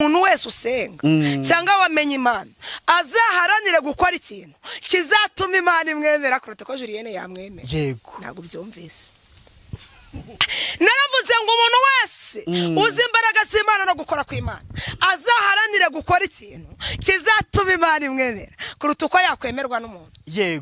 Umuntu wese usenga cyangwa wamenye Imana azaharanire gukora ikintu kizatuma Imana imwemera kuruta uko Julienne yamwemera. Ntabwo ubyumvise. Naravuze ngo umuntu wese uzi imbaraga z'Imana no gukora kw'Imana azaharanire gukora ikintu kizatuma Imana imwemera kuruta uko yakwemerwa n'umuntu.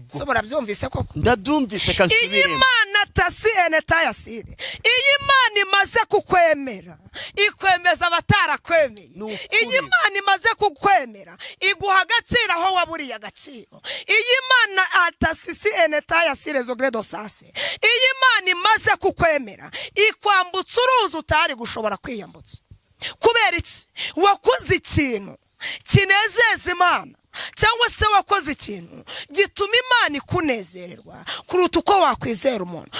So murabyumvise koko? Ndabyumvise. Iyo Kansubiremo. Imana tasi ene tayasire, iyo Imana imaze kukwemera, ikwemeza abatarakwemeye. Ni ukuri. Iyo Imana imaze kukwemera, iguha agaciro aho waburiye agaciro. Iyo Imana atasisi ene tayasire zogredo sase, iyo Imana imaze kukwemera, ikwambutsa uruzi utari gushobora kwiyambutsa. Kubera iki? Wakoze ikintu kinezeza Imana, cyangwa se wakoze ikintu gituma Imana ikunezererwa kuruta uko wakwizera umuntu.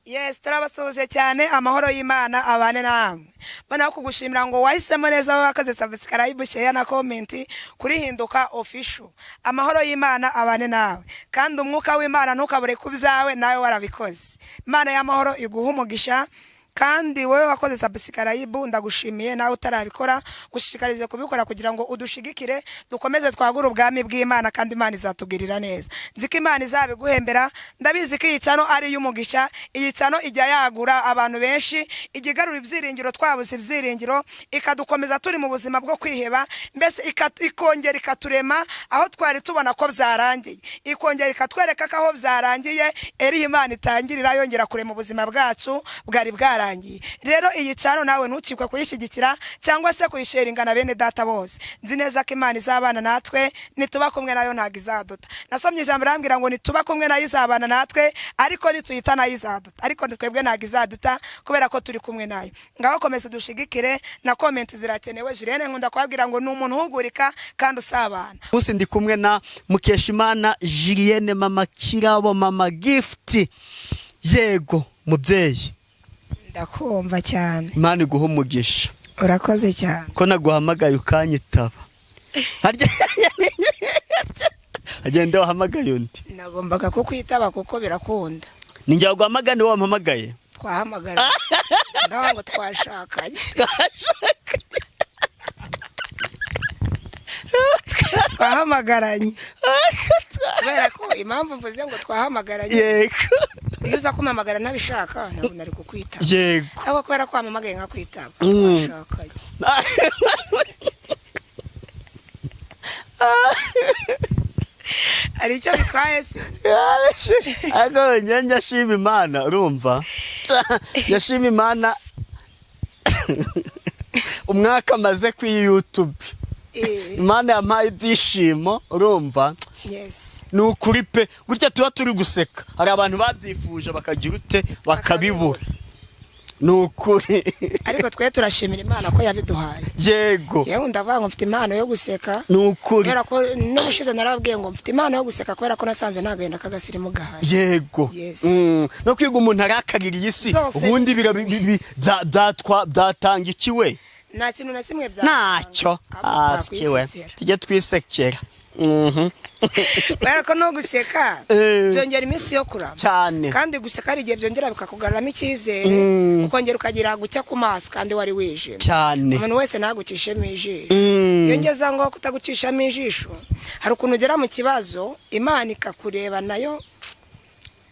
Yes, turabasuhuje cyane. Amahoro y'Imana abane namwe. Mbona kugushimira ngo wahisemo neza, wowe wakoze subscribe, share na comment kuri Hinduka Official. Amahoro y'Imana abane nawe, kandi umwuka w'Imana ntukabure ku byawe. Nawe warabikoze, Imana y'amahoro iguha umugisha. Kandi wowe wakoze subscribe, ndagushimiye. Nawe utarabikora, gushishikarize kubikora kugira ngo udushigikire, dukomeze twagure ubwami bw'Imana, kandi Imana izatugirira neza. Nzi ko Imana izabiguhembera. Ndabizi ko iyi channel ari iy'umugisha. Iyi channel ijya yagura abantu benshi, ijya igarura ibyiringiro twabuze ibyiringiro, ikadukomeza turi mu buzima bwo kwiheba, mbese ikongera ikaturema aho twari tubona ko byarangiye, ikongera ikatwereka ko aho byarangiye eriho Imana itangirira yongera kurema ubuzima bwacu bwari bwarangiye. Rero iyi channel nawe ntukikwe kuyishyigikira cyangwa se kuyisharinga na bene data bose. Nzi neza ko Imana izabana natwe. Nituba kumwe nayo, ntabwo izaduta. Nasomye ijambo rambwira ngo nituba kumwe nayo izabana natwe, ariko nituyita nayo izaduta. Ariko twebwe ntabwo izaduta kubera ko turi kumwe nayo. Ngaho komeza udushigikire, na comment zirakenewe. Julienne nkunda kubabwira ngo ni umuntu uhugurika kandi usabana. Munsi ndi kumwe na Mukeshimana Julienne, Mama Kirabo, Mama Gift. Yego mubyeyi. Ndakumva cyane. Imana iguha umugisha. Urakoze cyane. Ko naguhamagaye ukanyitaba, harya agenda wahamagaye undi? Nagombaga kukwitaba kuko birakunda. Ni njye waguhamagaye, ni wowe wampamagaye? Twahamagara, ndavuga ngo twashakanye, twahamagaranye, kubera ko impamvu mvuze ngo twahamagaranye, iyo uza kumpamagara ntabishaka, ntabwo nari kukwitaba. Ariko kubera ko wampamagaye nkakwitaba, twashakanye. Hari icyo bitwaye se? Ariko njye njya Imana, urumva, yashima Imana umwaka amaze kuri YouTube. Imana yampaye ibyishimo, urumva? Ni ukuri pe, gutya tuba turi guseka, hari abantu babyifuje bakagira ute, bakabibura, ni ukuri. Ariko twe turashimira Imana ko yabiduhaye. Yewe, ndavuga ngo mfite impano yo guseka. Ni ukuri. Kubera ko n'ubushize narababwiye ngo mfite impano yo guseka kubera ko nasanze nta gahinda k'agasirimu gahari. No kwiga umuntu arakarira iyi si Zose. ubundi byatanga iki we? Nta kintu na kimwe byatanga. Ntacyo. Ahubwo Asikiwe. twakwisekera. Tujye twisekera. Kubera ko no guseka byongera iminsi yo kurama. Kandi guseka hari igihe byongera bikakugaruramo icyizere, ukongera ukagira gucya ku maso kandi wari wijimye. Umuntu wese ntagucishemo ijisho. Iyo ngeze aho ngaho kutagucishamo ijisho, hari ukuntu ugera mu kibazo Imana ikakureba nayo,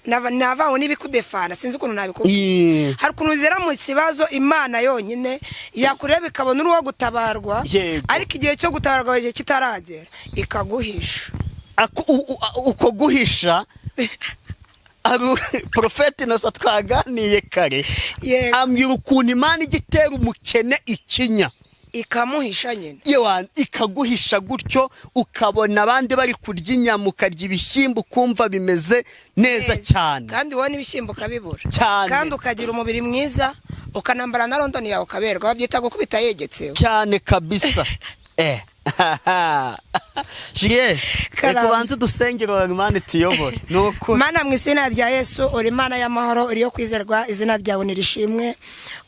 navaho n'ibikudefana, sinzi ukuntu nabikubwira. Hari ukuntu ugera mu kibazo Imana yonyine yakureba ikabona uri uwo gutabarwa, ariko igihe cyo gutabarwa igihe kitaragera ikaguhisha. Uko guhisha, Porofeti Inosa twaganiye kare, ambwira ukuntu Imana ijya itera umukene ikinya. Ikamuhisha nyine. Yewe, ikaguhisha gutyo, ukabona abandi bari kurya inyama, ukarya ibishyimbo, ukumva bimeze neza cyane. Kandi wowe n'ibishyimbo ukabibura. Cyane. Kandi ukagira umubiri mwiza, ukanambara na Londoni yawe, ukaberwa. Babyita gukubita yegetsewe. Cyane kabisa. Julien, reka Karame. ubanze dusengere Imana ituyobore, ni ukuri. Mana, mu izina rya Yesu, uri Imana y'amahoro, uri yo kwizerwa, izina ryawe nirishimwe.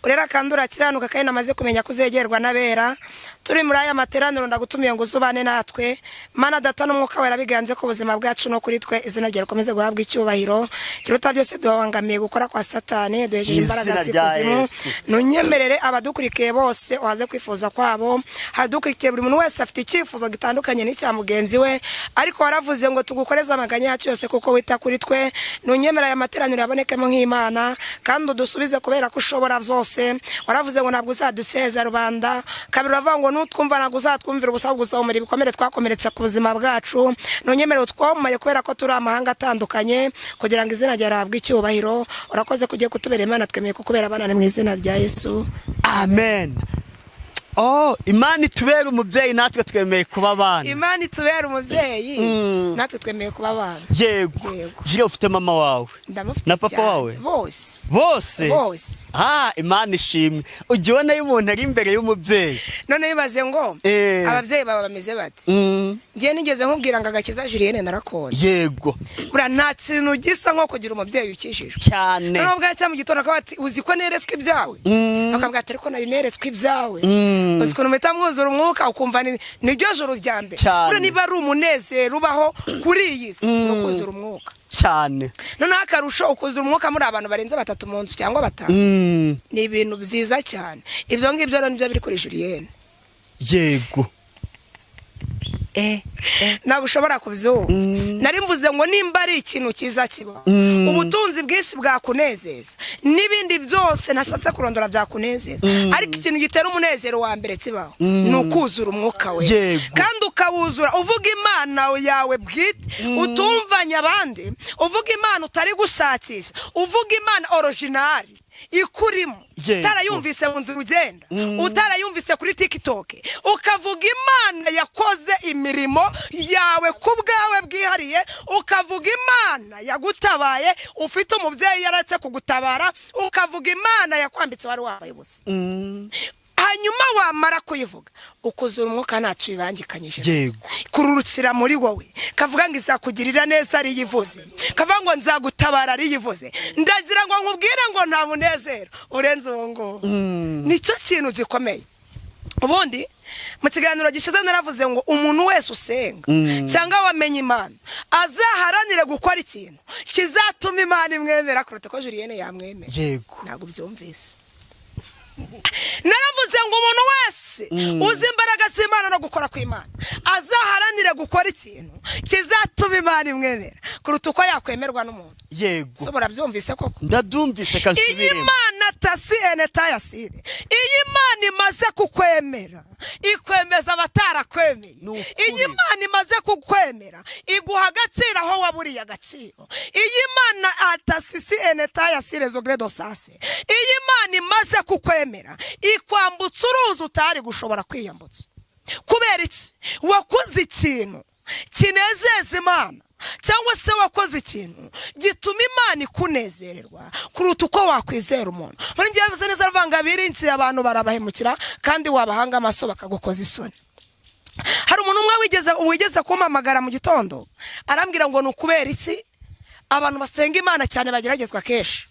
Urera kandi urakiranuka, kandi namaze kumenya ko uzegerwa n'abera. Turi muri aya materaniro, ndagutumiye ngo uzubane natwe. Mana Data n'Umwuka Wera biganze ku buzima bwacu no kuri twe, izina ryawe rikomeze guhabwa icyubahiro kiruta byose. Duhangamiye gukora kwa Satani, duhejeje Mu imbaraga izina rya z'ikuzimu. Yesu. Ntunyemerere abadukurikiye bose uhaze kwifuza kwabo. Hadukurikiye buri muntu wese afite icyifuzo gitandukanye n'icya mugenzi we, ariko waravuze ngo tugukoreze amaganya yacu yose kuko wita kuri twe. Ntunyemere aya materaniro yabonekemo nk'Imana kandi udusubize kubera ko ushobora byose. Waravuze ngo ntabwo uzaduseza rubanda. Kabiri uravuga ngo nutwumva ntabwo uzatwumvira ubusa, ahubwo uzahumura ibikomere twakomeretse ku buzima bwacu. Ntunyemerere utwomore kubera ko turi amahanga atandukanye, kugira ngo izina ryawe rihabwe icyubahiro. Urakoze ko ugiye kutubera Imana, twemeye kukubera abana, mu izina rya Yesu. Amen. Oh, Imana itubere umubyeyi, natwe twemeye kuba abana. Imana itubera umubyeyi, natwe twemeye kuba abana. Yego. Yego. Julien, ufite mama wawe? Ndamufite Na papa cyane. wawe? Bose. Bose? Bose. Ah, Imana ishimwe. Ujya ubona iyo umuntu ari imbere y'umubyeyi. None bibaze ngo ababyeyi baba bameze bate? Ngiye nigeze nkubwira ngo agakiza Julienne narakonje. Buriya nta kintu gisa nko kugira umubyeyi ukijijwe. Cyane. Noneho bwacya mu gitondo akaba ati: "Uzi ko neretswe ibyawe?" Akavuga ati: "Ariko nari neretswe ibyawe." Uzi ukuntu muhita mwuzura umwuka, ukumva niryo joro rya mbere. Cyane. Buriya niba ari umunezero ubaho kuri iyi si, ni ukuzura umwuka. Noneho akarusho, ukuzura umwuka muri abantu barenze batatu mu nzu cyangwa batanu. Ni ibintu byiza cyane. Ibyo ngibyo rero nibyo biri kuri Julienne. Ntabwo ushobora kubyumva. Nari mvuze ngo nimba ari ikintu cyiza kibaho, ubutunzi bw'isi bwakunezeza n'ibindi byose ntashatse kurondora byakunezeza, ariko ikintu gitera umunezero wa mbere kibaho ni ukuzura umwuka we. Kandi ukawuzura uvuga Imana yawe bwite, utumvanye abandi, uvuga Imana utari gushakisha, uvuga Imana original ikurimo, utarayumvise mu nzira ugenda, utarayumvise kuri TikTok, ukavuga Imana yakoze imirimo yawe ku bwawe bwihariye, ukavuga Imana yagutabaye ufite umubyeyi yaretse kugutabara, ukavuga Imana yakwambitse wari wambaye ubusa. Hanyuma wamara kuyivuga, ukuzura umwuka ntacyo ubibangikanyije, kururukira muri wowe, kavuga ngo izakugirira neza ariyivuze, kavuga ngo nzagutabara ariyivuze. Ndagira ngo nkubwire ngo nta munezero urenze uwo nguwo. Nicyo kintu gikomeye. Ubundi mu kiganiro gishize naravuze ngo umuntu wese usenga cyangwa wamenye Imana azaharanire gukora ikintu kizatuma Imana imwemera kuruta ko Julienne yamwemera. Ntabwo ubyumvise. Naravuze ngo umuntu wese uzi imbaraga z'Imana no gukora kw'Imana azaharanire gukora ikintu kizatuma Imana imwemera kuruta uko yakwemerwa n'umuntu. So murabyumvise koko? Ndabyumvise. Iyi Kansubiremo. Imana tasi ene tayasire, iyo Imana imaze kukwemera ikwemeza abatarakwemeye. Ni ukuri. Iyo Imana imaze kukwemera iguha agaciro aho waburiye agaciro. Iyo Imana atasisi ene tayasire zogredo sase, iyo Imana imaze kukwemera ikwambutsa uruzi utari gushobora kwiyambutsa. Kubera iki? Wakoze ikintu kinezeza Imana, cyangwa se wakoze ikintu gituma Imana ikunezererwa kuruta uko wakwizera umuntu. Muri njyewe bivuze neza, aravuga ngo abiringiye abantu barabahemukira, kandi wabahanga amaso bakagukoza isoni. Hari umuntu umwe wigeze kumpamagara mu gitondo, arambwira ngo ni ukubera iki abantu basenga Imana cyane bageragezwa kenshi?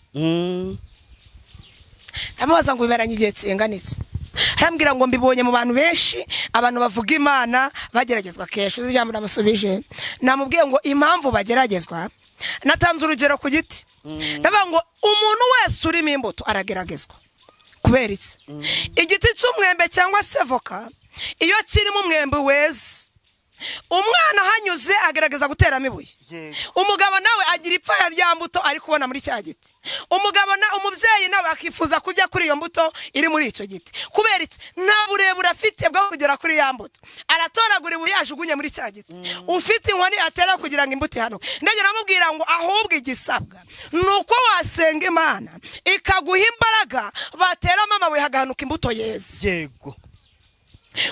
Ndamubaza ngo bimaranye igihe kingana iki? Arambwira ngo mbibonye mu bantu benshi, abantu bavuga Imana bageragezwa kenshi. Uzi ijambo namusubije? Namubwiye ngo impamvu bageragezwa, natanze urugero ku giti, ndavuga ngo umuntu wese urimo imbuto arageragezwa. Kubera iki? Igiti cy'umwembe cyangwa se voka, iyo kirimo umwembe weze, umwana ahanyuze agerageza guteramo ibuye. Umugabo nawe agira ipfa rya mbuto ari kubona muri cya giti. Umugabo na umubyeyi nawe akifuza kurya kuri iyo mbuto iri muri icyo giti. Kubera iki? Nta burebure afite bwo kugera kuri ya mbuto, aratoragura ibuye yajugunye muri cya giti. Ufite inkoni atera kugira ngo imbuto ihanuke. Ndagera amubwira ngo ahubwo igisabwa ni uko wasenga Imana ikaguha imbaraga, bateramo amabuye hagahanuka imbuto yeze.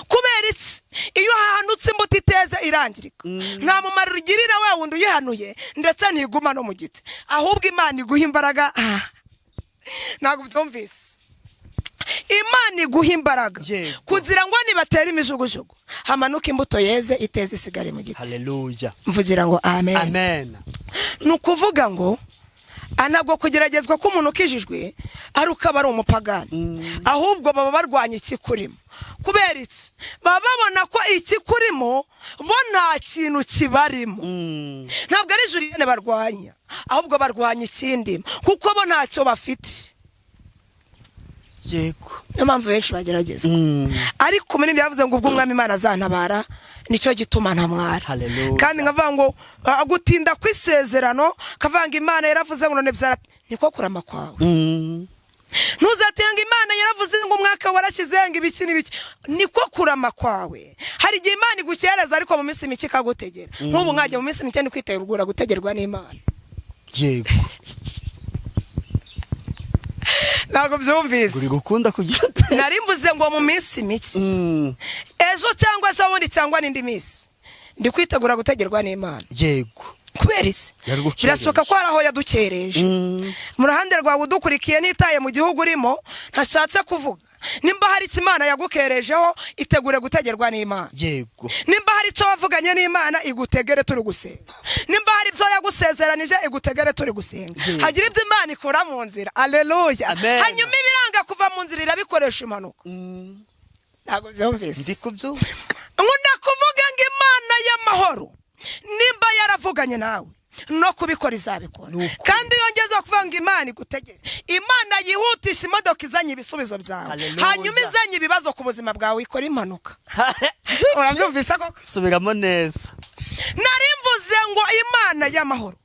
Kubera iki? Iyo hahanutse imbuto iteze irangirika, nta mumaro ugirira wa wundi uyihanuye, ndetse ntiguma no mu giti. Ahubwo Imana iguha imbaraga. Ntabwo byumvise. Imana iguha imbaraga kugira ngo nibatera imijugujugu hamanuke imbuto yeze iteze isigare mu giti. Haleluya. Mvugira ngo amen. Amen. Ni ukuvuga ngo ntabwo kugeragezwa k'umuntu ukijijwe ari uko aba ari umupagani, ahubwo baba barwanya ikikurimo. Kubera iki? Baba babona ko ikikurimo bo nta kintu kibarimo. Ntabwo ari Julienne barwanya, ahubwo barwanya ikindimo, kuko bo ntacyo bafite. Niyo mpamvu benshi bageragezwa. Ariko muri byavuze ngo ubwo Umwami Imana azantabara, nicyo gituma ntamwara. Hallelujah. Kandi nkavuga ngo gutinda kw'isezerano, kavuga ngo Imana yaravuze ngo none byara, niko kurama kwawe. Ntuzatenga Imana yaravuze ngo umwaka warashize, ngo ibiki n'ibiki, niko kurama kwawe. Hari igihe Imana igukereza, ariko mu minsi mike ikagutegera. Nk'ubu nkajya mu minsi mike ndi kwitegura gutegerwa n'Imana. Ntabwo byumvise? Uri gukunda kugira ute? Nari mvuze ngo mu minsi mike, ejo cyangwa ejo bundi cyangwa n'indi minsi, ndi kwitegura gutegerwa n'Imana. Kubera iki? Yaragukereje. Birashoboka ko hari aho yadukereje. Mu ruhande rwawe udukurikiye, ntitaye mu gihugu urimo, ntashatse kuvuga, nimba hari icyo Imana yagukerejeho, itegure gutegerwa n'Imana. Nimba hari icyo wavuganye n'Imana, igutegere turi gusenga. Nimba hari ibyo yagusezeranije, igutegere turi gusenga. Hagira ibyo Imana ikura mu nzira, aleluya. Amen. Hanyuma ibiranga kuva mu nzira irabikoresha impanuka. Ntabwo byumvise? Ndi kubyumva. Nkunda kuvuga ngo Imana y'amahoro nimba yaravuganye nawe, no kubikora izabikora. Ni ukuri. Kandi iyo ngeze kuvuga ngo Imana igutegere, Imana yihutisha imodoka izanye ibisubizo byawe. Hallelujah. Hanyuma izanye ibibazo ku buzima bwawe ikora impanuka. Urabyumvise koko? Subiramo neza. Nari mvuze ngo Imana y'amahoro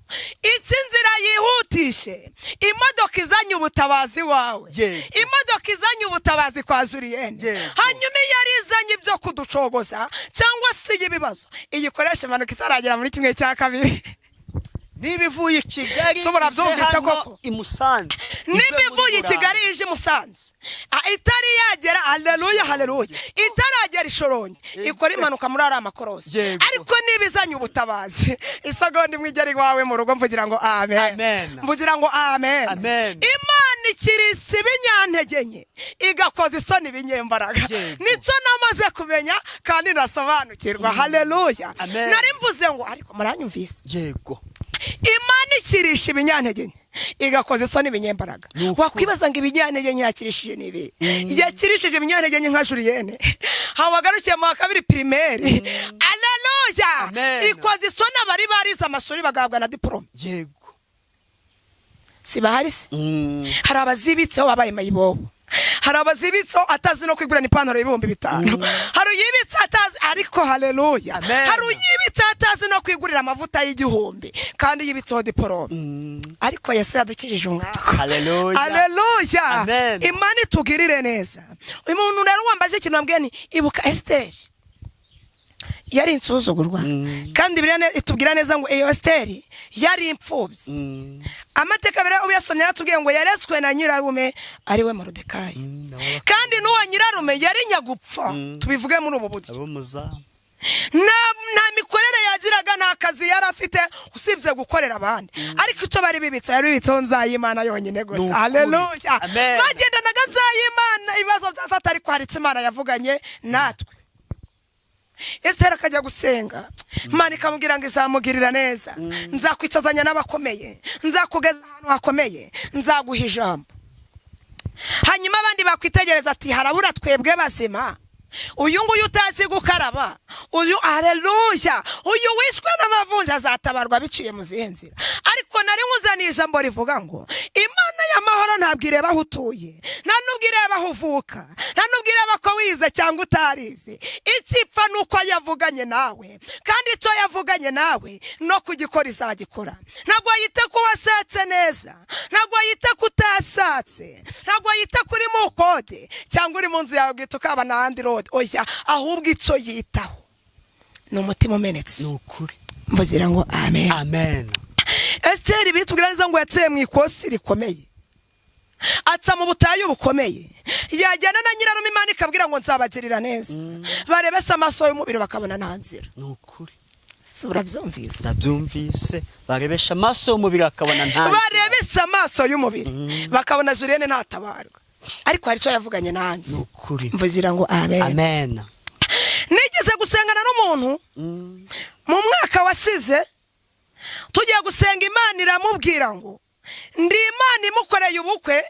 iki nzira yihutishe imodoka izanye ubutabazi wawe, imodoka izanye ubutabazi kwa Julienne. Hanyuma iyo yari izanye ibyo kuducogoza cyangwa se iy'ibibazo, iyikoresha impanuka itaragera muri 1/2. Niba ivuye i Kigali So murabyumvise ije hano koko? i Musanze, Nimba ive muri ivuye i Buranga. Kigali ije i Musanze, itari yagera, aleluya, haleluya, itaragera i Shorongi, ikora impanuka muri ariya makorosi. Ariko niba izanye ubutabazi, isegonda imwe igera iwawe mu rugo. Mvugira ngo amen. Amen. Mvugira ngo amen. Amen. Imana ikirisa ibinyantege nke, igakoza isoni ibinyembaraga. Nicyo namaze kumenya kandi nasobanukirwa, haleluya. Amen. Nari mvuze ngo, ariko muranyumvise? Yego. Imana ikirisha ibinyantege nke, igakoza isoni ibinyembaraga. Ni ukuri. Wakwibaza ngo ibinyantege nke yakirishije ni ibi? Yakirishije ibinyantege nke nka Julienne hawagarukiye mu wa kabiri primaire, aleluya. Amen. Ikoza isoni abari barize amashuri bagahabwa na diporome. Si bahari se? Hari abazibitseho babaye mayibobo, hari abazibitseho atazi no kwigurana ipantaro y'5,000, hari uyibitse atazi, ariko haleluya. Amen. Hari uyibitse atazi no kwigurira amavuta y'1,000 kandi yibitseho diporome, ariko Yesu yadukijije umwaka. Haleluya. Haleluya. Amen. Imana itugirire neza. Uyu muntu rero wambaje ikintu, wambwiye ni ibuka Esiteri yari insuzugurwa, kandi Bibiliya itubwira neza ngo iyo Esiteri yari imfubyi. Amateka rero uyasomye yaratubwiye ngo yarezwe na nyirarume, ariwe Moridekayi. Nawe. Kandi n'uwo nyirarume yari nyagupfa, tubivuge muri ubu buryo. Abo muzamu. Nta mikorere yagiraga, nta kazi yari afite usibye gukorera abandi, ariko icyo bari bibitse, yari bibitseho nzayimana yonyine Ni gusa. ukuri. Haleluya. Amen. Bagendanaga nzayimana, ibibazo byaza, ariko hari icyo Imana yavuganye natwe. Esiteri akajya gusenga, Imana ikamubwira ngo izamugirira neza: nzakwicazanya n'abakomeye, nzakugeza ahantu hakomeye, nzaguha ijambo. Hanyuma abandi bakwitegereza ati harabura twebwe bazima, uyu nguyu utazi gukaraba, uyu, aleluya, uyu wishwe n'amavunja azatabarwa biciye mu zihe nzira? Ariko nari nkuzaniye ijambo rivuga ngo Imana y'amahoro ntabwo ireba aho utuye, nta nubwo ireba aho uvuka, nta nubwo ireba ko wize cyangwa utarize. Ikipfa ni uko yavuganye nawe, kandi icyo yavuganye nawe no kugikora izagikora. Ntabwo yita ko washatse neza, ntabwo yita ko utashatse, ntabwo yita ko uri mu kode cyangwa uri mu nzu yawe bwite ukaba n'ahandi rode, oya. Ahubwo icyo yitaho ni umutima umenetse. Ni ukuri. Mvugira ngo amen. Amen. Esiteri bitubwira neza ngo yaciye mu ikosi rikomeye, aca mu butayu bukomeye, yajyana na nyirarume, Imana ikabwira ngo nzabagirira neza, barebeshe amaso y'umubiri bakabona nta nzira. Ni ukuri. Si urabyumvise? Ndabyumvise, barebesha amaso y'umubiri akabona nta nzira. Barebesha amaso y'umubiri bakabona Julienne ntatabarwa. Ariko hari icyo yavuganye nanjye. Ni ukuri. Mvugira ngo amen. Amen. Nigeze gusengana n'umuntu mu mwaka washize, tugiye gusenga, Imana iramubwira ngo ndi Imana imukoreye ubukwe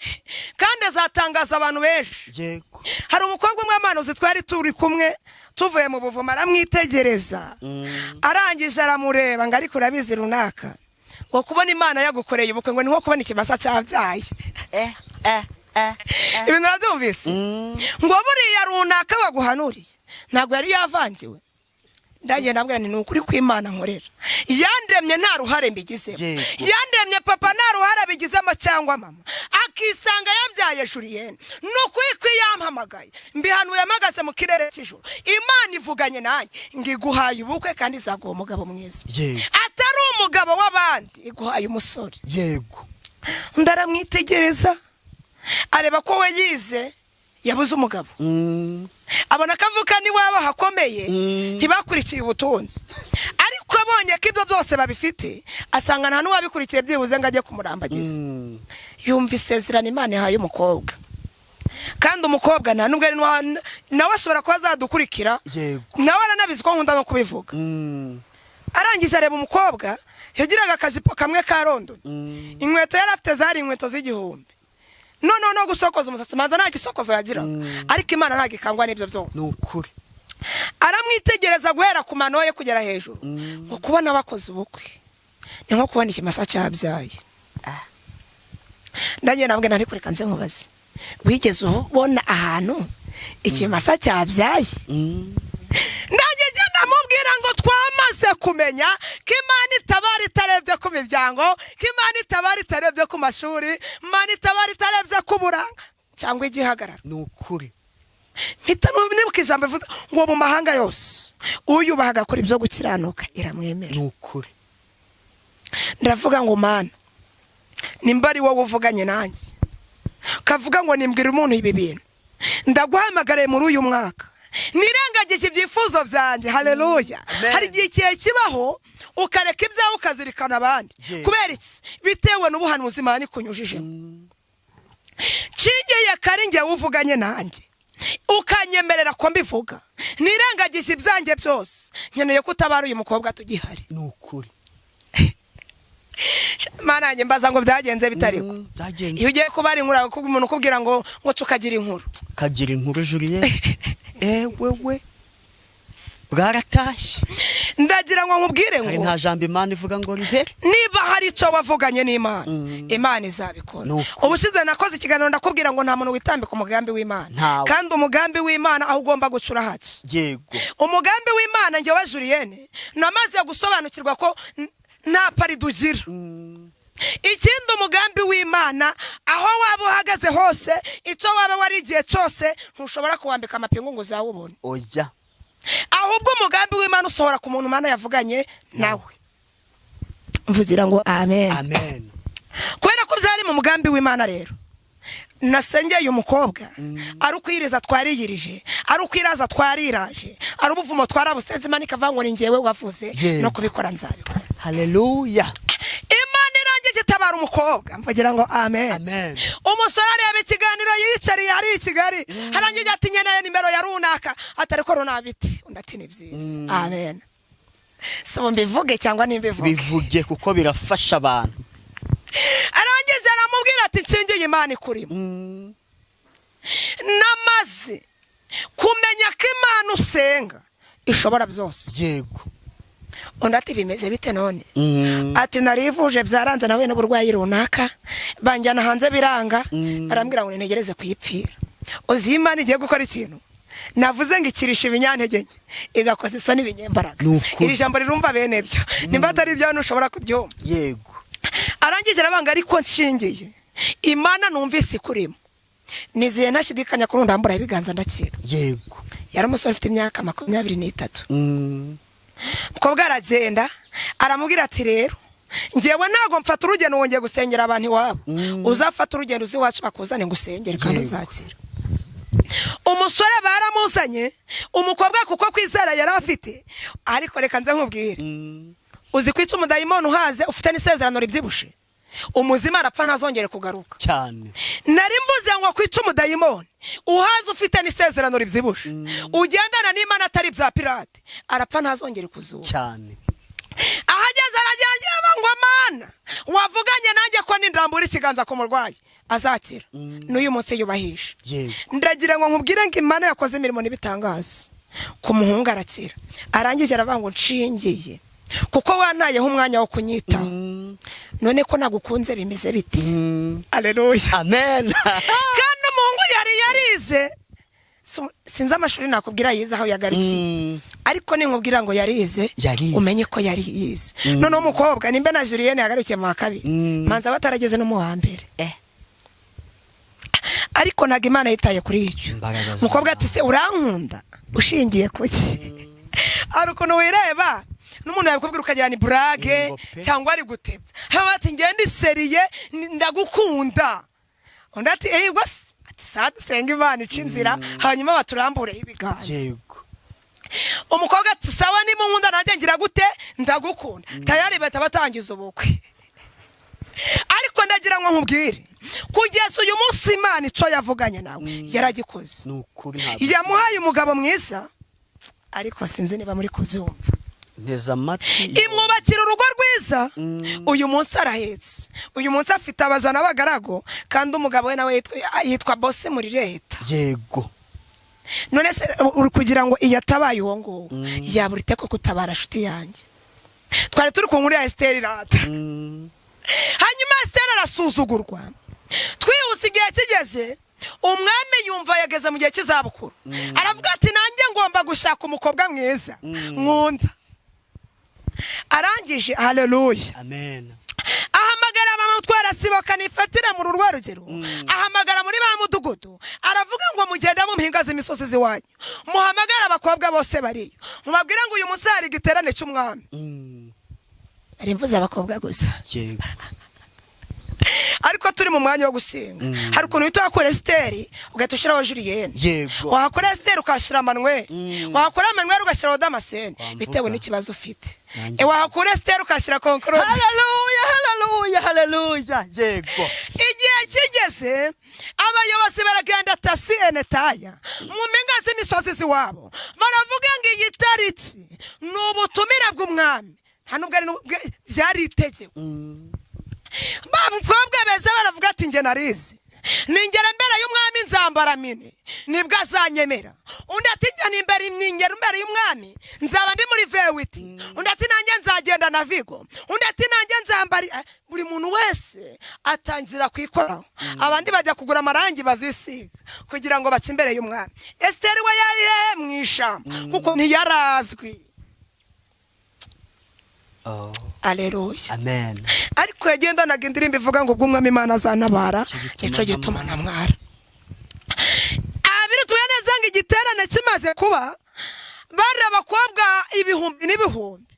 kandi azatangaza abantu benshi. Hari umukobwa umwe amanuzi twari turi kumwe, tuvuye mu buvumo, aramwitegereza, arangije aramureba ngo: "Ariko urabizi runaka," ngo "kubona Imana yagukoreye ubukwe," ngo "ni nko kubona ikimasa cyabyaye." Ibintu urabyumvise? Ngo buriya runaka baguhanuriye ntabwo yari yavangiwe. Ndagenda ndabwira nti: "Ni ukuri kw'Imana nkorera yandemye, nta ruhare mbigizemo." Yandemye papa nta ruhare abigizemo cyangwa mama, akisanga yabyaye Julienne. Ni ukuri ko yampamagaye, mbihanuye mpagaze mu kirere cy'ijoro, Imana ivuganye nanjye ngo iguhaye ubukwe kandi izaguha umugabo mwiza, atari umugabo w'abandi, iguhaye umusore. Undi aramwitegereza, areba ko we yize yabuze umugabo, abona ko avuka n'iwabo hakomeye, ntibakurikiye ubutunzi, ariko abonye ko ibyo byose babifite, asanga nta n'uwabikurikiye byibuze ngo ajye kumurambagiza. Yumva isezerano Imana ihaye umukobwa, kandi umukobwa nta nubwo ari nawe ashobora kuba azadukurikira. Nawe aranabizi ko nkunda no kubivuga. Arangije areba umukobwa, yagiraga akajipo kamwe ka London, inkweto yari afite zari inkweto z'1000, noneho no gusokoza umusatsi manza nta gisokozo yagiraga. Ariko Imana ntabwo ikangwa n'ibyo byose. Ni ukuri. Aramwitegereza guhera ku mano ye kugera hejuru, ngo kubona bakoze ubukwe ni nko kubona ikimasa cyabyaye. Ndagiye nabwo, ariko reka nze nkubaze: wigeze ubona ahantu ikimasa cyabyaye? Ndangije ndamubwira ngo twamaze kumenya ko Imana itabara itarebye ku miryango, ko Imana itabara itarebye ku mashuri, Imana itabara itarebye ku buranga cyangwa igihagararo. Ni ukuri. Mpita nibuka ijambo rivuze ngo mu mahanga yose uyubaha agakora ibyo gukiranuka iramwemera. Ni ukuri. Ndavuga ngo: "Mana, nimba ari wowe uvuganye nanjye kavuga ngo nimbwira umuntu ibi bintu, ndaguhamagariye muri uyu mwaka, nirengagije ibyifuzo byanjye." Haleluya! Amen. Hari igihe igihe kibaho ukareka ibyawe ukazirikana abandi. Kubera iki? Bitewe n'ubuhanuzi Imana ikunyujijemo. Nshingiye kari njyewe uvuganye nanjye ukanyemerera ko mbivuga, nirengagije ibyanjye byose, nkeneye ko utabara uyu mukobwa tugihari. Ni ukuri. Mana yanjye, mbaza ngo byagenze bitariho. Byagenze. Iyo ugiye kubara inkuru, umuntu ukubwira ngo tukagira inkuru. Kagira inkuru, Julienne, ewe we, bwaratashye. Ndagira ngo nkubwire Hari ngo nta jambo Imana ivuga ngo rihere. Niba hari icyo wavuganye n'Imana, Imana izabikora. Ni ukuri. Ubushize nakoze ikiganiro ndakubwira ngo nta muntu witambika umugambi w'Imana. Ntawe. Kandi umugambi w'Imana aho ugomba guca urahaca. Umugambi w'Imana, njyewe Julienne namaze gusobanukirwa ko nta parido ugira. Ikindi, umugambi w'Imana aho waba uhagaze hose, icyo waba warigiye cyose, ntushobora kuwambika amapingu ngo uzawubone. Oya. Ahubwo umugambi w'Imana usohora ku muntu Imana yavuganye nawe. Mvugira ngo amen. Amen. Kubera ko byari mu mugambi w'Imana rero, nasengeye umukobwa, ari ukwiriza twariyirije, ari ukwiraza twariraje, ari ubuvumo twarabusenze, Imana ikavuga ngo ni njyewe wavuze, no kubikora nzabikora. Haleluya. Imana irangije itabara umukobwa. Mvugira ngo amen. Amen. Umusore areba ikiganiro yiyicariye hariya i Kigali, arangije ati: "Nkeneye nimero ya runaka." Atari ko runaka biti? Undi ati: "Ni byiza." Amen. Si ubu mbivuge cyangwa nimbivuge? Bivuge kuko birafasha abantu. Arangije aramubwira ati: "Nshingiye Imana ikurimo, namaze kumenya ko Imana usenga ishobora byose." Undi ati: "Bimeze bite none?" Ati: "Narivuje byaranze, nawe n'uburwayi runaka, banjyana hanze biranga, barambwira ngo nintegereze kuyipfira." Uzi iyo Imana igiye gukora ikintu, navuze ngo ikirisha ibinyantege nke igakoza isa n'ibinyembaraga. Ni ukuri. Iri jambo rirumva bene byo, nimba atari ibyawe ntushobora kuryumva. Arangije arabanga: "Ariko nshingiye Imana numvise ikurimo, nizeye ntashidikanya ko ndambura ibiganza ndakira." Yari umusore ufite imyaka 23. Umukobwa aragenda aramubwira ati: "Rero ngewe ntabwo mfata urugendo wongeye gusengera abantu iwabo. Uzafata urugendo uzi iwacu bakuzane ngo usengere kandi uzakira." Umusore baramuzanye, umukobwa kuko kwizera yari afite. Ariko reka nze nkubwire, uzi kwica umudayimoni uhaze ufite n'isezerano ribyibushe. Umuzima arapfa, ntazongere kugaruka. Cyane. Nari mvuze ngo kwica umudayimoni uhaze ufite n'isezerano ribyibushe, ugendana n'Imana atari bya pirate, arapfa ntazongere kuzuka. Cyane. Ahageze aragira ngo: "Mana wavuganye nanjye ko nindambura ikiganza ku murwayi azakira," n'uyu munsi yubahisha. Ndagira ngo nkubwire ngo Imana yakoze imirimo n'ibitangaza ku muhungu, arakira. Arangije aravuga ngo: "Nshingiye kuko wantayeho umwanya wo kunyitaho, none ko nagukunze bimeze biti?" Aleluya. Amen. Kandi umuhungu yari yarize. Sinzi amashuri nakubwira yize aho yagarukiye, ariko ninkubwira ngo yarize, Yarize. umenye ko yari yize. Noneho umukobwa nimba na Julienne yagarukiye mu wa kabiri, manza batarageze no mu wa mbere, ariko ntabwo Imana yitaye kuri icyo. Imbaraga Umukobwa ati: z'Imana. "Se urankunda ushingiye ku ki?" Hari ukuntu wireba n'umuntu yabikubwira ukagira ni blague Yego pe. cyangwa ari gutebya. Haba ati: "Ngende sérieux, ndagukunda." Undi ati: "Ego se?" Ati: "Saa dusenga Imana ica inzira, hanyuma baturambureho ibiganza." Umukobwa ati: "Sawa, niba unkunda nanjye ngira gute? Ndagukunda." Tayari bahita batangiza ubukwe. Ariko ndagira ngo nkubwire, kugeza uyu munsi Imana icyo yavuganye nawe yaragikoze. Ni ukuri, ntabwo Yamuhaye umugabo mwiza, ariko sinzi niba muri kubyumva. Nteze amatwi. Imwubakira urugo rwiza. Uyu munsi arahetse, uyu munsi afite abaja n'abagaragu, kandi umugabo we nawe yitwa boss muri leta. None se uri kugira ngo iyo atabaye uwo nguwo, yabura ite ko kutabara? Nshuti yanjye, twari turi ku nkuru ya Esiteri rata. Hanyuma Esiteri arasuzugurwa. Twihuse, igihe kigeze umwami yumva yageze mu gihe cy'izabukuru, aravuga ati: "Nanjye ngomba gushaka umukobwa mwiza nkunda." Arangije, haleluya, Amen. ahamagara abamutwara siboka nifatire mu rurwa rugero, ahamagara muri ba mudugudu, aravuga ngo: "Mugende mu mpinga z'imisozi z'iwanyu, muhamagare abakobwa bose bariyo, mubabwire ngo uyu munsi hari igiterane cy'umwami." Nari mvuze abakobwa gusa, ariko turi mu mwanya wo gusenga. Hari ukuntu uhita wakura Esiteri ugahita ushyiraho Juliyene, wahakora Esiteri ukahashyira Manuel, wahakora Manuel ugashyiraho Damascene, Wamvuga. bitewe n'ikibazo ufite. Nanjye. Wahakura Esiteri ukahashyira Konkorode. Haleluya, haleluya, haleluya, yego. Igihe kigeze abayobozi baragenda tasi enetaya mu mpinga z'imisozi z'iwabo, baravuga ngo iyi tariki ni ubutumire bw'umwami, nta nubwo ari ryari itegeko. Ba mukobwa beza baravuga ati: "Njye narizi, ningera imbere y'umwami nzambara mini, nibwo azanyemera." Undi ati: "Njye nimbere ningera imbere y'umwami nzaba ndi muri V8." Undi ati: "Nanjye nzagenda na Vigo." Undi ati: "Nanjye nzambara." Buri muntu wese atangira kwikoraho, abandi bajya kugura amarangi bazisiga kugira ngo bace imbere y'umwami. Esiteri we yari hehe? Mu ishyamba, kuko ntiyarazwi. Oh. Aleluya. Amen. Ariko yagendanaga indirimbo ivuga ngo: "Ubwo umwami Imana azantabara, Nicyo gituma nicyo gituma ntamwara." Abirutuye neza ngo igiterane kimaze kuba, bari abakobwa ibihumbi n'ibihumbi,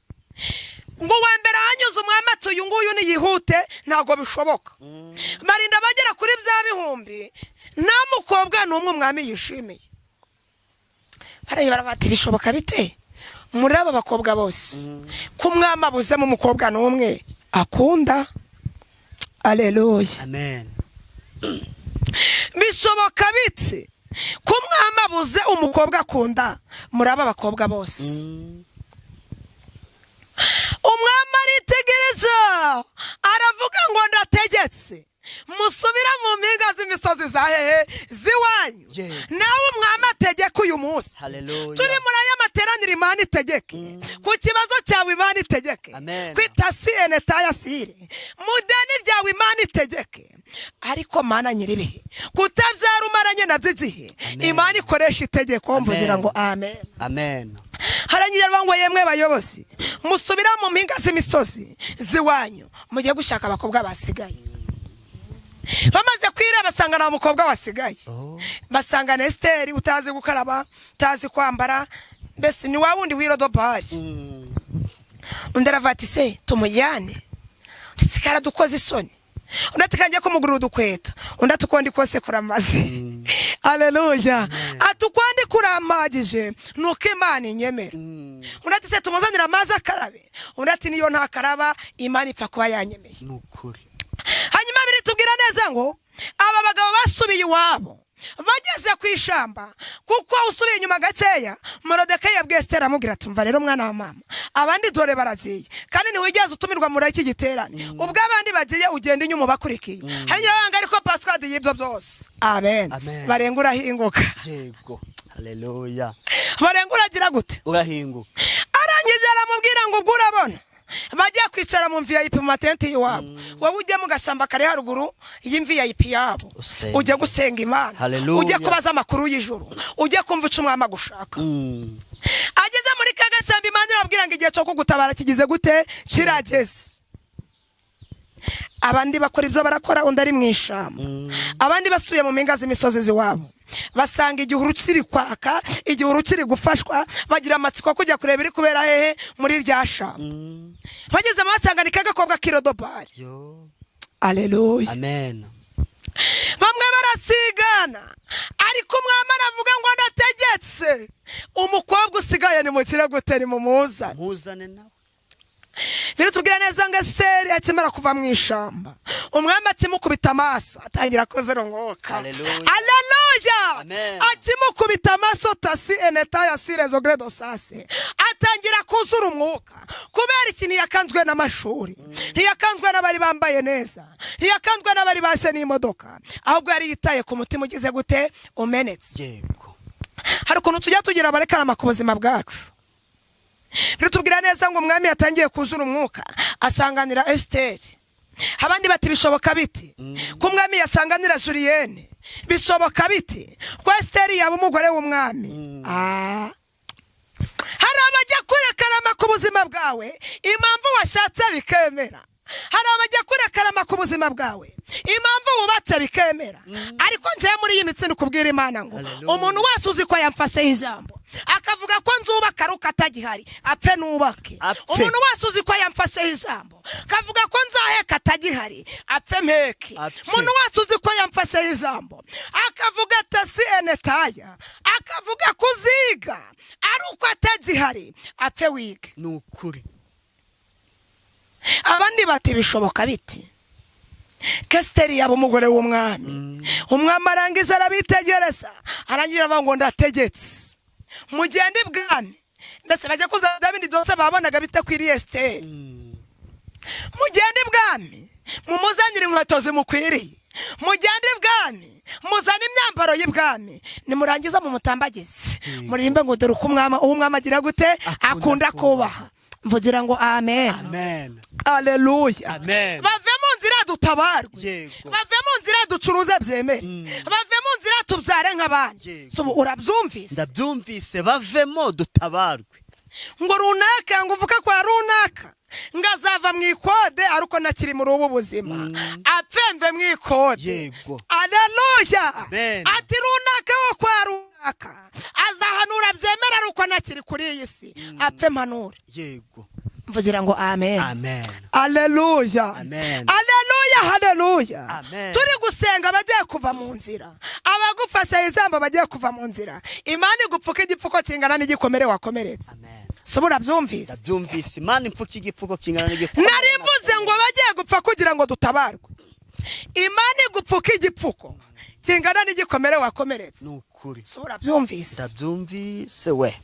ngo uwa mbere ahanyuze umwami ati: "Uyu nguyu niyihute, ntabwo bishoboka." Barinda bagera kuri bya bihumbi, nta mukobwa n'umwe umwami yishimiye. Bareba bati: "Bishoboka bite muri aba bakobwa bose ko umwami abuzemo umukobwa n'umwe akunda?" Aleluya. Amen. Bishoboka bite ko umwami abuze umukobwa akunda muri aba bakobwa bose? Umwami aritegereza, aravuga ngo: "Ndategetse, musubire mu mpinga z'imisozi za hehe? Z'iwanyu." Nawe umwami ategeka uyu munsi. Hallelujah. Turi muri aya materaniro, Imana itegeke ku kibazo cyawe, Imana itegeke Amen. kwita si enetayasire mu deni ryawe, Imana itegeke. Ariko Mana nyiribihe, kutabyara umaranye nabyo igihe, Amen. Imana ikoresha itegeko. Mvugira Amen. ngo amen. Amen. Harangira aravuga ngo: "Yemwe bayobozi, musubira mu mpinga z'imisozi z'iwanyu, mujye gushaka abakobwa basigaye." Bamaze kwira basanga nta mukobwa wasigaye. Oh. Basanga na Esiteri utazi gukaraba, utazi kwambara, mbese ni wa wundi w'irodobari. Undi aravuga ati: "Se tumujyane sikara dukoze isoni?" Undi ati: "Kanjye kumugurira udukweto." Undi ati: "Uko ndi kose kuramaze." Aleluya. Ati: "Uko ndi kurampagije nuko Imana inyemera." Undi ati: "Se tumuzanire amazi akarabe?" Undi ati: "Niyo ntakaraba, Imana ipfa kuba yanyemeye." Ni ukuri. neza ngo aba bagabo basubiye iwabo, bageze ku ishamba, kuko usubiye inyuma gakeya, Morodekayi yabwiye Esiteri, aramubwira ati: "Umva rero mwana wa mama, abandi dore baragiye, kandi ntiwigeze utumirwa muri iki giterane. Ubwo abandi bagiye, ugenda inyuma ubakurikiye." Hari nyirabanga, ariko password y'ibyo byose, amen. Amen. Barenga urahinguka. Yego, haleluya. Barenga uragira gute? Urahinguka. Arangije aramubwira ngo: "Ubwo urabona bagiye kwicara mu VIP, mu matente y'iwabo, wowe ujye mu gashyamba kari haruguru y'imVIP yabo." Usenge. Ujye gusenga Imana. Hallelujah. Ujye kubaza amakuru y'ijuru, ujye kumva icyo umwami agushaka. Ageze muri ka gashyamba, Imana irababwira ngo: "Igihe cyo kugutabara kigize gute? Kirageze." Abandi bakora ibyo barakora, undi ari mu ishyamba. Abandi basubiye mu mpinga z'imisozi z'iwabo, basanga igihuru kiri kwaka, igihuru kiri gufashwa. Bagira amatsiko yo kujya kureba iri kubera hehe muri rya shamba. Bagezemo, basanga ni kagakobwa k'irodobari. Yo. Aleluya. Amen. Bamwe barasigana, ariko umwami aravuga ngo: "Ndategetse, umukobwa usigaye ni mukire gute? Ni mumuzane." Mpuzane nawe. Biratubwira neza ngo Esiteri akimara kuva mu ishamba, umwami akimukubita amaso atangira kuzera umwuka. Hallelujah. Aleluya. Amen. Akimukubita amaso, tasi eneta ya sirezo gredo sase, atangira kuzura umwuka. Kubera iki? Ntiyakanzwe n'amashuri, ntiyakanzwe n'abari bambaye neza, ntiyakanzwe n'abari bashe n'imodoka, ahubwo yari yitaye ku mutima ugize gute? Umenetse. Hari ukuntu tujya tugira abarekarama ku buzima bwacu. Biratubwira neza ngo umwami yatangiye kuzura umwuka, asanganira Esiteri. Abandi bati: "Bishoboka biti ko umwami yasanganira Juliyene? Bishoboka biti ko Esiteri yaba umugore w'umwami?" Ah. Hari abajya kurekarama ku buzima bwawe impamvu washatse bikemera, hari abajya kurekarama ku buzima bwawe impamvu wubatse bikemera. Ariko njyewe muri iyi mitsi kubwira Imana ngo: Hallelujah. "Umuntu wese uzi ko yamfasheho ijambo, akavuga ko nzubaka ari uko atagihari, apfe nubake." Apfe. Umuntu wese uzi ko yamfasheho ijambo, akavuga ko nzaheka atagihari, apfe mpeke. Apfe. Umuntu wese uzi ko yamfasheho ijambo, akavuga atasi enetaya, akavuga ko uziga ari uko atagihari, apfe wige. Ni ukuri. Abandi bati: "Bishoboka biti Kesiteri yaba umugore w'umwami?" Umwami arangiza arabitegereza, arangira avuga ngo: "Ndategetse, mugende ibwami." Mbese bajya kuza bya bindi byose babonaga bitakwiriye Esiteri. "Mugende ibwami, mumuzanire inkweto zimukwiriye. Mugende ibwami, muzane imyambaro y'ibwami. Nimurangiza mumutambagize, muririmbe ngo dore uko umwami, uwo umwami agira gute? Akunda kubaha." Mvugira ngo amen. Amen. Aleluya. Amen. Bave mu nzira dutabarwe. Bave mu nzira ducuruze byemere. Bave mu nzira tubyare nk'abandi. So ubu urabyumvise? Ndabyumvise, bavemo dutabarwe. Ngo runaka, ngo uvuke kwa runaka, ngo azava mu ikode ariko ntakiri muri ubu buzima, apfemve mu ikode. Aleluya. Amen. Ati: "Runaka wo kwa runaka azahanura byemera ari uko ntakiri kuri iyi si, apfe mpanure." Mvugira ngo amen. Amen. Aleluya. Amen. Aleluya, haleluya. Amen. Turi gusenga, abagiye kuva mu nzira, abagufasha ijambo bagiye kuva mu nzira, Imana igupfuka igipfuko kingana n'igikomere wakomeretse. Amen. So urabyumvise? Ndabyumvise, Imana impfuka igipfuko kingana n'igikomere. Nari mvuze ngo bagiye gupfa kugira ngo dutabarwe, Imana igupfuka igipfuko kingana n'igikomere wakomeretse. Ni ukuri. So urabyumvise? Ndabyumvise we.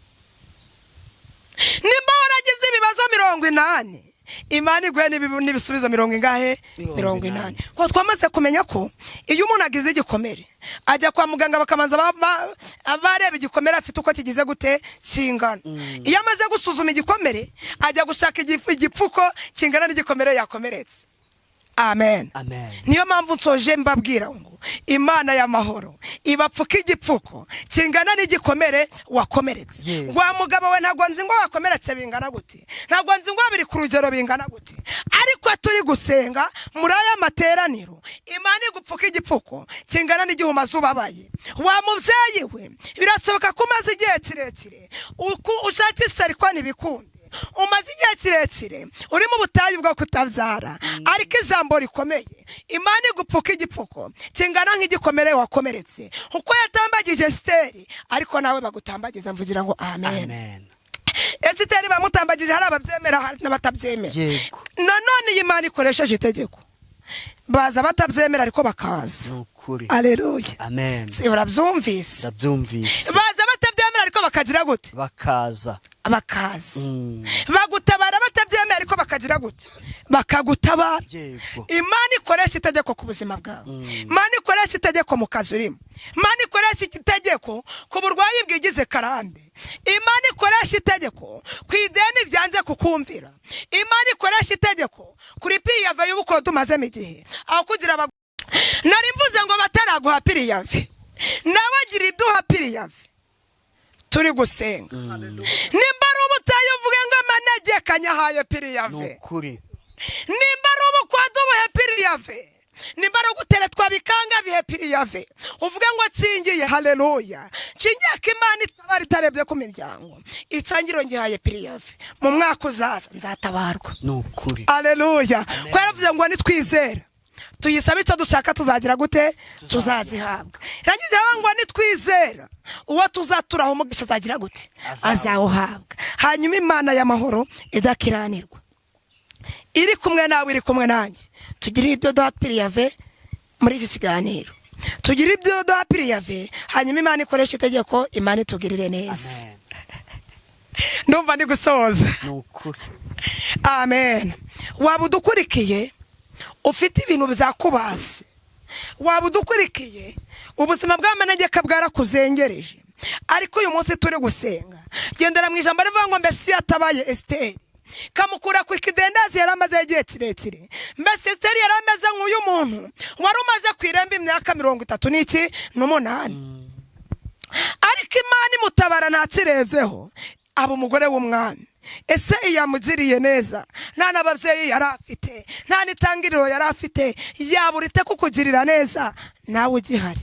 Nimba waragize ibibazo 80, Imana iguhe n'ibisubizo mirongo ingahe? Mirongo Mirongo inani. inani. Kuko twamaze kumenya ko iyo umuntu agize igikomere, ajya kwa muganga, bakamanza bareba igikomere afite uko kigize gute, kingana. Iyo amaze gusuzuma igikomere, ajya gushaka igipfuko kingana n'igikomere yakomeretse. Amen. Amen. Niyo mpamvu nsoje mbabwira ngo Imana y'amahoro ibapfuka igipfuko kingana n'igikomere wakomeretse. Wa mugabo we, ntabwo nzi ngo wakomeretse bingana gute, ntabwo nzi ngo biri ku rugero bingana gute, ariko turi gusenga muri aya materaniro, Imana igupfuka igipfuko kingana n'igihe umaze ubabaye. Wa mubyeyi we, birashoboka ko umaze igihe kirekire ushakisha ariko ntibikunde, umaze igihe kirekire uri mu butayu bwo kutabyara, ariko ijambo rikomeye, Imana igupfuka igipfuko kingana nk'igikomere wakomeretse. Uko yatambagije Esiteri, ariko nawe bagutambagiza. Mvugira ngo amen. Amen. Esiteri bamutambagije, hari ababyemera, hari n'abatabyemera. Nanone iyi Mana ikoresheje itegeko. Baza batabyemera ariko bakaza. Ni ukuri. Aleluya. Amen. Si urabyumvise? Ndabyumvise. Baza batabyemera ariko bakagira gute? Bakaza. Bakaza. Bagutabara batabyemera ariko bakagira gute? Bakagutabara. Yego. Imana ikoresha itegeko ku buzima bwawe. Imana ikoresha itegeko mu kazi urimo. Imana ikoresha itegeko ku burwayi bwigize karande. Imana ikoresha itegeko ku ideni ryanze kukumvira. Imana ikoresha itegeko kuri préavis y'ubukode umazemo igihe aho kugira nari mvuze ngo bataraguha préavis, nawe agira iduha préavis. Turi gusenga. Nimba ari ubutayu, uvuge ngo amanegeka nyahaye Ni préavis. ukuri. Nimba ari ubukode, ubuhe préavis. Nimba ari uguteretwa bikanga, bihe préavis, uvuge ngo nkingiye, haleluya, nkingiye ko Imana itabara itarebye ku miryango. Icangiro ngihaye préavis, mu mwaka uzaza nzatabarwa. Ni ukuri. Aleluya. Ko yaravuze ngo nitwizera tuyisabe icyo dushaka, tuzagira gute? Tuzagihabwa. Iragize iravuga ngo nitwizera, uwo tuzaturaho umugisha azagira gute? Azawuhabwa. Hanyuma Imana y'amahoro idakiranirwa iri kumwe nawe, iri kumwe nanjye, tugire ibyo duha préavis muri iki kiganiro, tugire ibyo duha préavis. Hanyuma Imana ikoresha itegeko, Imana itugirire neza. Amen. Ndumva ndi gusoza. Ni ukuri. Amen. Waba udukurikiye ufite ibintu byakubase, waba udukurikiye ubuzima bw'amanegeka bwarakuzengereje, ariko uyu munsi turi gusenga, gendera mu ijambo rivuga ngo mbese iyo atabaye Esiteri kamukura ku kidendezi yari amaze igihe kirekire, mbese Esiteri yari ameze nk'uyu muntu wari umaze ku irembo imyaka 38 n'iki? N'umunani. Ariko Imana imutabara ntakirenzeho, aba umugore w'umwami. Ese iyo amugiriye neza, nta n'ababyeyi yari afite, nta n'itangiriro yari afite, yabura ite kukugirira neza nawe ugihari?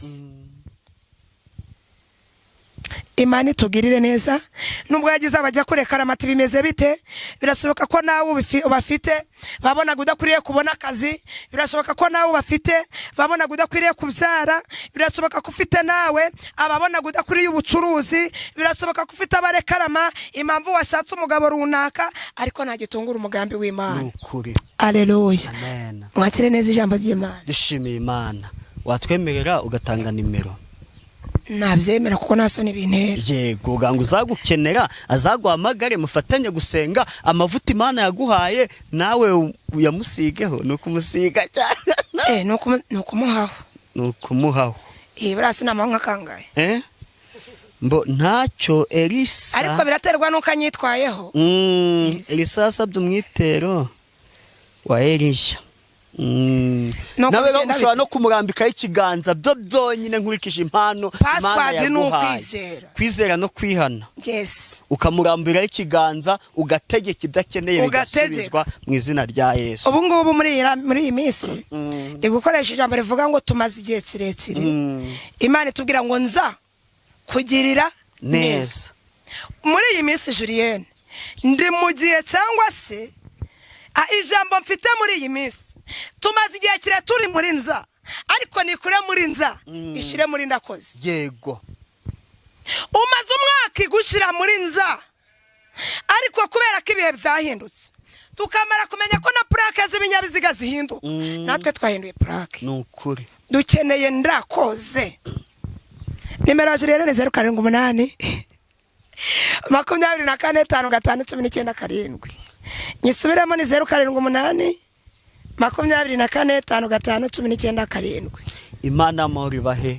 Imana itugirire neza. Nubwo yagize abajya kureka aramata, bimeze bite? Birashoboka ko nawe ubafite babonaga udakwiriye kubona akazi. Birashoboka ko nawe ubafite babonaga udakwiriye kubyara. Birashoboka ko ufite nawe ababonaga udakwiriye ubucuruzi. Birashoboka ko ufite abarekarama impamvu washatse umugabo runaka, ariko ntagitungura umugambi w'Imana. Ni ukuri. Aleluya. Amen. Mwakire neza ijambo ry'Imana. Dushimiye Imana. Watwemerera ugatanga nimero? Nabyemera kuko nta soni bintera. Yego, ngo uzagukenera azaguhamagare, mufatanye gusenga. Amavuta Imana yaguhaye nawe uyamusigeho. Ni ukumusiga cyane. Ni ukumuhaho. Ni ukumuhaho. Buriya sinamaho nka kangahe? Eh? Mbo ntacyo Elisa. Ariko biraterwa n'uko anyitwayeho. Yes. Elisa yasabye umwitero wa Eliya. Nuko Nawe rero bigenda ushobora bite? no kumurambikaho ikiganza byo byonyine, nkurikije impano Imana Password ni yaguhaye. ukwizera. Kwizera no kwihana. Yes. Ukamuramburaho ikiganza, ugategeka ibyo akeneye, Ugategeka. bigasubizwa mu izina rya Yesu. Ubu ngubu muri iyi minsi ndi gukoresha ijambo rivuga ngo tumaze igihe kirekire Imana itubwira ngo nza kugirira neza. Neza. Muri iyi minsi, Julienne, ndi mu gihe cyangwa se ijambo mfite muri iyi minsi, tumaze igihe kirekire turi muri nza, ariko nikure muri nza ishyire muri ndakoze. Umaze umwaka igushyira muri nza, ariko kubera ko ibihe byahindutse, tukamara kumenya ko na plaque z'ibinyabiziga zihinduka, natwe twahinduye plaque. Ni ukuri. Dukeneye ndakoze. Nimero ya Julienne ni 0782455197. Nyisubiremo, ni 0782455197. Imana amahoro ibahe.